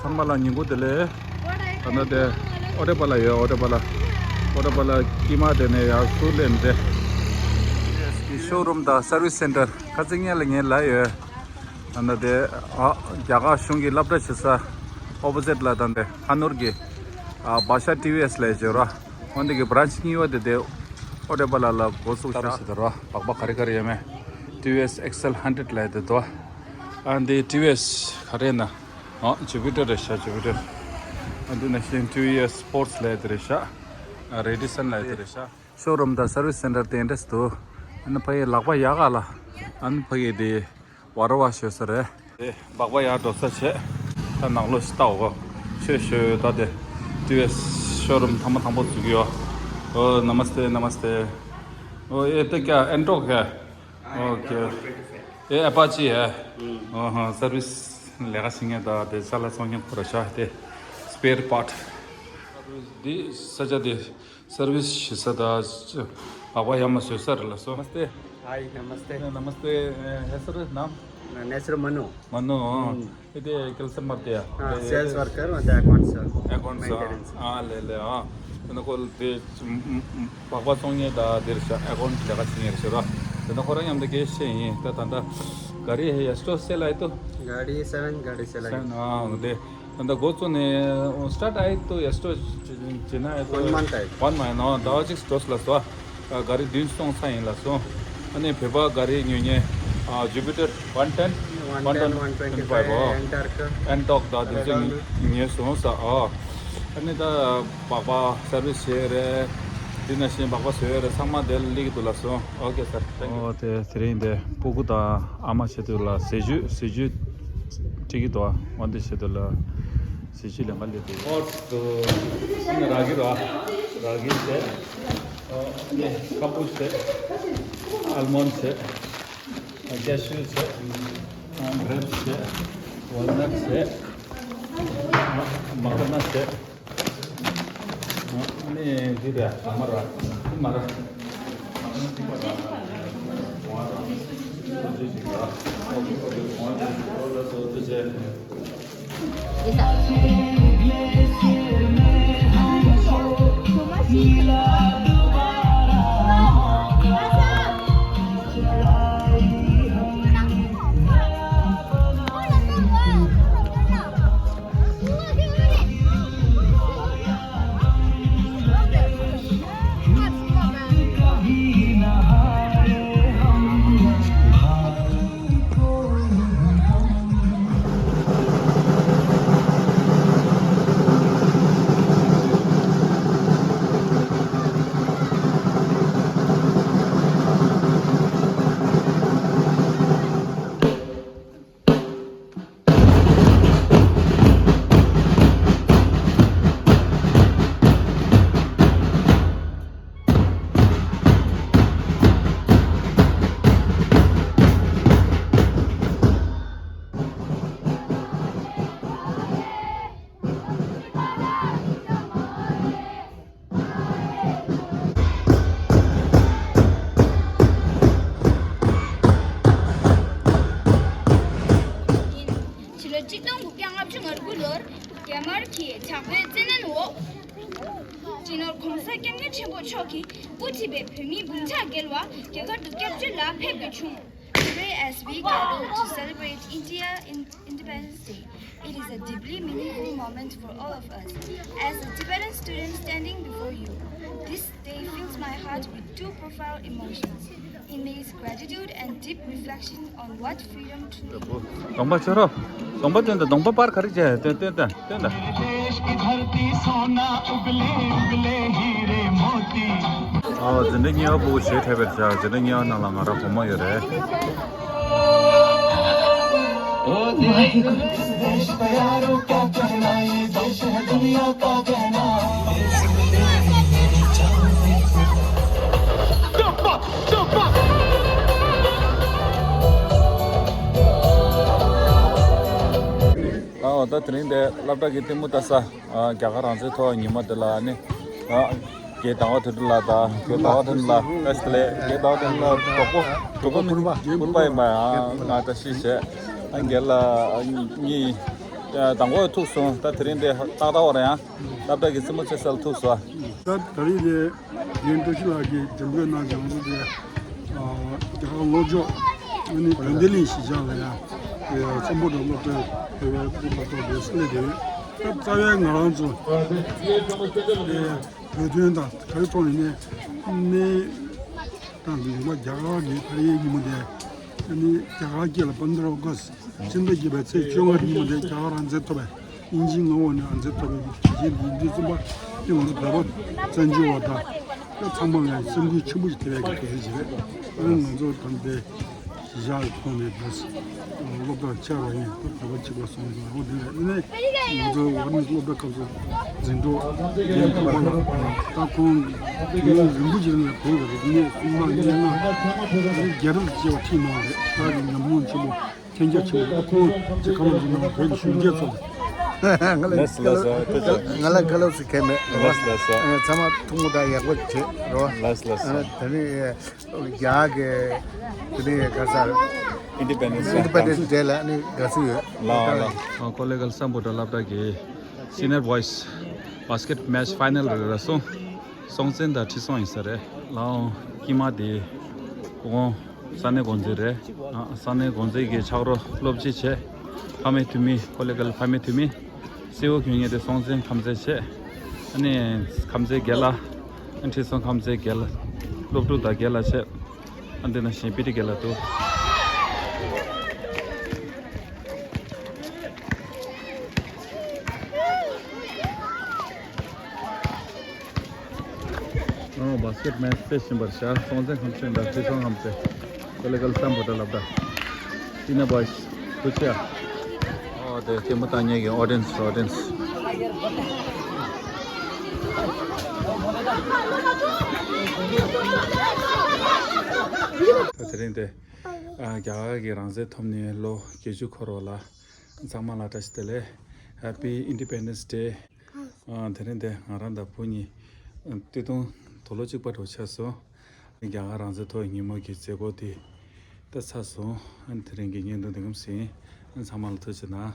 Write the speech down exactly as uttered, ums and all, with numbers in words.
ཚང་མ་ལ་ཉིན་གུང་བདེ་ལེགས། ད་ནི་དེ་ཨོ་ཏེ་པ་ལ་ཡོད། ཨོ་ཏེ་པ་ལ། ཨོ་ཏེ་པ་ལ་དཀྱིལ་མ་དེ་ནས་ཡར་ཚུར་སླེབས་ཏེ། ཤོ་རུམ་དང་སར་བིས་སེན་ཊར་ཁ་སང་ཉིན་ལ་ངས་ལབ་ཡོད། ད་ནི་དེ་ཨ་རྒྱ་གར་གཞུང་གི་སློབ་གྲྭ་ཆེ་ས་ཨོ་པོ་ཟིཊ་ལ། ད་ནི་དེ་ཁ་ནོར་གྱི་ཨ་བྷ་ཤ་ཊི་ཝི་ཨེས་ལབ་ཡོད་ར། འོན་ཏེ་གི་བྷ་རན་ཆི་གཉིས་པ་དེ་དེ་ཨོ་ཏེ་པ་ལ་ལ་འགོ་བཙུགས་ཤག་ཟེར་དོ་ར། སྦག་སྦག་ག་རེ་ག་རེ་ཡོད་མེད། ཊི་ཝི་ཨེས་ཨེག་སེལ་ཧན་ཌེཌ་ལབ་ཡོད་དེ་དོ། ཨ་འདི་ཊི་ཝི་ཨེས་ག་རེ་ན། ཨ་ཇུ་པི་ཊར་རེད་ཤག་ཇུ་པི་ཊར། ཨ་འདི་ནང་བཞིན་ཊི་ཝི་ཨེས་སི་པོར་ཊི་ལབ་ཡོད་དེ་རེད་ཤག་ཨ་རེ་ཌི་སན་ལབ་ཡོད་དེ་རེད་ཤག་ཤོ་རུམ་དང་སར་བིས་སེན་ཊར་དེ་འདྲས་འདུག་ཨ་ནི་ཕ་གི་ལག་པ་ཡག་ག་ལ། ཨ་ནི་ཕ་གི་དེ་ཝ་ར་ཝ་ཤོད་ས་རེད། དེ་སྦག་སྦག་ཡར་འགྲོ་ས་བྱས། ད་ནང་ལོགས་ཤིག་ལྟ་འོ། ཆོས་ཞུ་ད་དེ། ཊི་ཝི་ཨེས་ཤོ་རུམ་ཐང་མ་དང་པོ་འཛུགས་ཀྱི་ཡོད། ཨོ་ནམ་སྟེ་ནམ་སྟེ། ཨོ་ཨེ་དེ་ཀྱ་ཨེན་ཊོག་ག་ཨོ་ཀེ། ཨེ་ཨ་པ་ཅི་ཨེ། ཨོ་ཧ་སར་བིས་ལས་ཀ་བྱེད་མཁན་ད་དེ་ཅ་ལག་བཙོང་མཁན་ཁོ་ར་ཤག་དེ་སི་པེར་པཱརཊ། འདི་ས་ཆ་དེ། སར་བིས་ཞུ་ས་དང་སྦག་སྦག་ཡར་མར་བཟོ་ས་རེད་ལགས་སོ། नमस्ते। हाय नमस्ते। नमस्ते। ह्यां सर नाम? नेचर मनु। मनु। हम्म। इथे केल्स मर्ते? सेल्स वर्कर ಮತ್ತೆ अकाउंट्स। अकाउंट्स। मेंटेनेंस। हाँ ले ले हाँ। नकोल ते बाबा सोंगे दा देर सा अकाउंट लगा सिंगर सरा। नकोरा हम तो केस से ही। ता ता गाड़ी है एस्टो से लाई तो। गाड़ी सेवन गाड़ी से लाई। सेवन हाँ। ད་ལྟ་འགོ་བཙུགས་ནས་སི་ཊར་ཊི་ཨེ་ཏོ་ཡ་སི་ཊོ་ཇི་ན་ཨེ་ཏོ་ཝན་མན་ཐི་ཨེ། ཝན་མན་ཐི་ཨེ་ནོ་ཟླ་བ་གཅིག་འགྲོ་སོང་ལ་སོ། ག་རི་བདུན་སོང་ཚར་ཡིན་ལ་སོ། ཨ་ནི་བོད་པ་ག་རི་ཉོ་མཁན་ཇུ་པི་ཊར་ཝན་ཊེན། ཝན་ཊེན། ཝན་ཊེན། ཝན་ཊེན་ཊི་ཕའིབ། ཨེན་ཊོག་ད་དེ་ཚོ་ཉོས་སོང་ས་ཨ། ཨ་ནི་ད་སྦག་སྦག་སར་བིས་བྱས་རེད། དེ་ནང་བཞིན་སྦག་སྦག་བཟོས་རེད། ཚང་མ་དེ་ལ་སླེབས་ཀྱི་འདུག་ལ་སོ། ཨོ་ཀེ་སར། ཨོ་དེ་དེ་རིང་དེ་སྤུ་གུ་དང་ཨ་མ་བྱེད་དུས་ལ་ཟས་བཅུད་ཟས་བཅུད་སྤྲད་ཀྱི་འདུག་འོན་ཏེ་བྱེད་དུས་ལ་ཟས་བཅུད་ལེན་ག་སླེབས་འདུག་ཨོ་ཙི་ཨ་ནི་ར་གི་ར་ར་གི་བྱས། ཨ་ནི་ཁ་པུ་བྱས། ཨལ་མོན་བྱས། ཨ་ཀེ་ཤུ་བྱས། ཨ་གྲེབ་བྱས། ཝལ་ནཊ་བྱས། ཨ་མ་ཀ་ན་བྱས། ཨ་ནི་འདི་རེད། མ་ར། མ་ར། ཕྱི་ལོ་གཅིག་སྟོང་དགུ་བརྒྱ་ལྔ་བཅུ་ང་དགུ་ལོར་རྒྱ་དམར་གྱི་དྲག་པོའི་བཙན་གནོན་འོག་སྤྱི་ནོར་༧གོང་ས་༧སྐྱབས་མགོན་ཆེན་པོ་མཆོག་གིས་དབུ་ཁྲིད་པའི་བོད་མི་འབུམ་ཕྲག་བརྒལ་བ་རྒྱ་གར་དུ་སྐྱབས་བཅོལ་ལ་ཕེབས་དགོས་བྱུང་། Today, as we gather to celebrate India in Independence Day, it is a deeply meaningful moment for all of us. As a Tibetan student standing before you, this day fills my heart with two profound emotions, immense gratitude and deep reflection on what freedom truly is. གདོང་པ་ཆོ་རོ། གདོང་པ་སྟོན་དང་། གདོང་པ་པར་ག་རེ་བྱས། སྟོན་སྟོན་དང་། སྟོན་དང་། ཨོ་འཛིན་གྲྭ་གཉིས་པ་པོ་ཞེ་ཁྲལ་བེར་བྱ། འཛིན་གྲྭ་གཉིས་པ་ནང་ལ་ང་རང་བུ་མོ་ཡོད་རེད། ཨོ་ད་དེ་རིང་དེ་སློབ་གྲྭ་གི་ལྟད་མོ་ལྟ་ས། ཨ་རྒྱ་གར་རང་བཙན་ཐོག་ཉི་མ་དེ་ལ་ནི། ཨ་རྒན་ཟླ་བ་དོན་གྲུབ་ལགས་དང་། རྒན་ཟླ་བ་དོན་གྲུབ་ལགས། བཀྲ་ཤིས་བདེ་ལེགས། རྒན་ཟླ་བ་དོན་གྲུབ་ལགས་གྲོགས་པོ། གྲོགས་པོ་མིན། སྤུན་པ་ཡིན་པ། ཨ་ང་བཀྲ་ཤིས་བྱས། ཨ་རྒན་ལགས་གཉིས། དང་པོ་ཐུག་སོང་། ད་དེ་རིང་འདི་ཏག་ཏག་བར་ཡང་སློབ་གྲྭ་གི་རྩེད་མོ་རྩེ་ས་ལ་ཐུག་སོང་། ད་ད་རིང་འདི་རྒན་བཀྲ་ཤིས་ལགས་ཀྱིས་འགྲེམས་སྤེལ་གནང་བྱུང་ཚུལ་དེ། རྒྱ་གར་ལྷོ་ཕྱོགས་ཨ་ནི་བོད་བདེ་གླིང་གཞིས་ཆགས་ལ་ཡང་སམ་བྷོ་ཊ་སློབ་གྲྭའི་བོད་པའི་སློབ་གྲྭ་ཐོག་ཏུ་སླེབས་ཏེ། ད་རྩ་བའི་ང་རང་ཚོ་བོད་དོན་དང་ག་རེ་ཐོག་ནས་ནས་གནས་སྟངས་ཀྱི་ཡོང་བ། རྒྱ་གར་གྱི་ཕ་གིའི་ཉིན་མོ་དེ་ཨ་ནི་རྒྱ་གར་སྐད་ལ་པན་དྲ་ཨོ་གྷ་སི་ཕྱི་ཟླ་བརྒྱད་པའི་ཚེས་བཅོ་ལྔ་ཉིན་མོ་དེ་རྒྱ་གར་རང་བཙན་ཐོབ་པའི་དབྱིན་ཇིའི་མངའ་འོག་ནས་རང་བཙན་ཐོབ་པའི་དུས་ཆེན་འདི་འདི་གསུམ་པ་དེ་ང་ཚོ་བོད་པ་བཙན་བྱོལ་བ་དང་ད་ཚང་མ་ལ་སེམས་འགུལ་ཆེན་པོ་ཞིག་ཐེབས་ཡག་གི་དུས་ཚོད་ཅིག་རེད། ཨ་ནི་ང་ཚོ་ད་ལྟའི་གཞིས་ཆགས་ཀྱི་ཐོག་ནས་འདུག་སློབ་གྲྭར་བཅར་བ་ཡིན། ད་བོད་པ་གཅིག་པ་སོང་ཙང་འོ་དེ་རེད། ཨ་ནི་ང་ཚོ་ཝར་ནི་སློབ་གྲྭ་སྐབས་སུ་འཛིན་གྲོགས་རྒན་གོང་མ་ལགས་ད་ཁོང་དུས་ཡུན་རིང་པོ་ཅིག་ནས་བོད་ཀྱི་རིག་གནས་སྲུང་སྐྱོབ་སྙན་ངག་རྒྱལ་རབས་ཅེས་པ་ཁྲིད་གནང་བ་རེད། ད་གི་ཉམས་མྱོང་ཆེན་པོ། ཐེངས་རྒྱ་ཆེ་བ་ཁོང་གི་བཀའ་སློབ་ཀྱི་ནང་བོད་ཀྱི་གཞོན་སྐྱེས་ཚོ་ལ། ང་ལ་ལགས་སོ་ལགས་སོ། ཐུགས་རྗེ་ཆེ། ང་ལ་བཀའ་སློབ་ཞིག་གལ་མེད་རོ། ལགས་སོ་ལགས་སོ། ཚང་མ་ཐུགས་ཁུར་དང་ཡག་པོ་བྱེད་རོ། ལགས་སོ་ལགས་སོ། དེ་ནི་རྒྱ་གི་དེ་ནི་ག་ས་Independence Day ལ་ནི་དགའ་བསུ་ཡོད། ལགས་ལགས། ཀོ་ལེ་གྷལ་སམ་བྷོ་ཊ་སློབ་གྲྭ་གི་Senior Boys Basket Match Final རེད་སོང་། སྲོང་བཙན་དང་ཁྲི་སྲོང་ཡིན་ས་རེད། ལའོ་ཀྱི་མ་དེ་ཁོང་ས་གནས་འགོ་འཛིན་རེད། ཨ་ས་གནས་འགོ་འཛིན་གྱི་ཕྱག་རོགས་སློབ་སྤྱི་བྱས། ཕ་མའི་འཐུས་མི་ཀོ་ལེ་གྷལ་ཕ་མའི་འཐུས་མི། སེའུ་གྱོན་མཁན་དེ་སྲོང་བཙན་ཁམས་ཚན་བྱས། ཨ་ནི་ཁམས་ཚན་རྒན་ལགས། ཨ་ཁྲི་སྲོང་ཁམས་ཚན་རྒན་ལགས། སློབ་ཕྲུག་དང་རྒན་ལགས་བྱས། ཨ་འདི་ན་གཞན་པི་ཏི་རྒན་ལགས་འདུག་ཨོ་བྷ་སི་ཀེ་ཊི་མེཆ་རྩེ་བཞིན་པར་བཞག་སྲོང་བཙན་ཁམས་ཚན་དང་ཁྲི་སྲོང་ཁམས་ཚན། ཀོ་ལེ་གྷལ་སམ་བྷོ་ཊ་སློབ་གྲྭ། སི་ནི་ཡར་བྷོ་ཡི་སི། ཐུགས་རྗེ་ཆེ། ཨོ་དེ་ལྟད་མོ་ལྟ་མཁན་གྱི་ཨོ་ཌི་ཡེན་སི། ཨོ་ཌི་ཡེན་སི། ད་དེ་རིང་དེ་ཨ་རྒྱ་གར་གྱི་རང་བཙན་ཐོབ་ནས་ལོ་བརྒྱད་ཅུ་འཁོར་བ་ལ་ཚང་མ་ལ་བཀྲ་ཤིས་བདེ་ལེགས། Happy Independence Day། ཨ་དེ་རིང་དེ་ང་རང་དང་བུ་གཉིས་ཨ་སྟོད་ཐུང་དུག་ལོག་གཅིག་པ་འདྲ་བོ་ཆགས་སོང་། རྒྱ་གར་རང་བཙན་ཐོབ་ཉིན་མོ་གི་མཛད་སྒོ་དེ་ད་ཚར་སོང་། ཨ་དེ་རིང་གི་བརྙན་ཐུང་འདི་གམ་ཟིན། ཨ་ཚང་མ་ལ་ཐུགས་རྗེ་གནང་།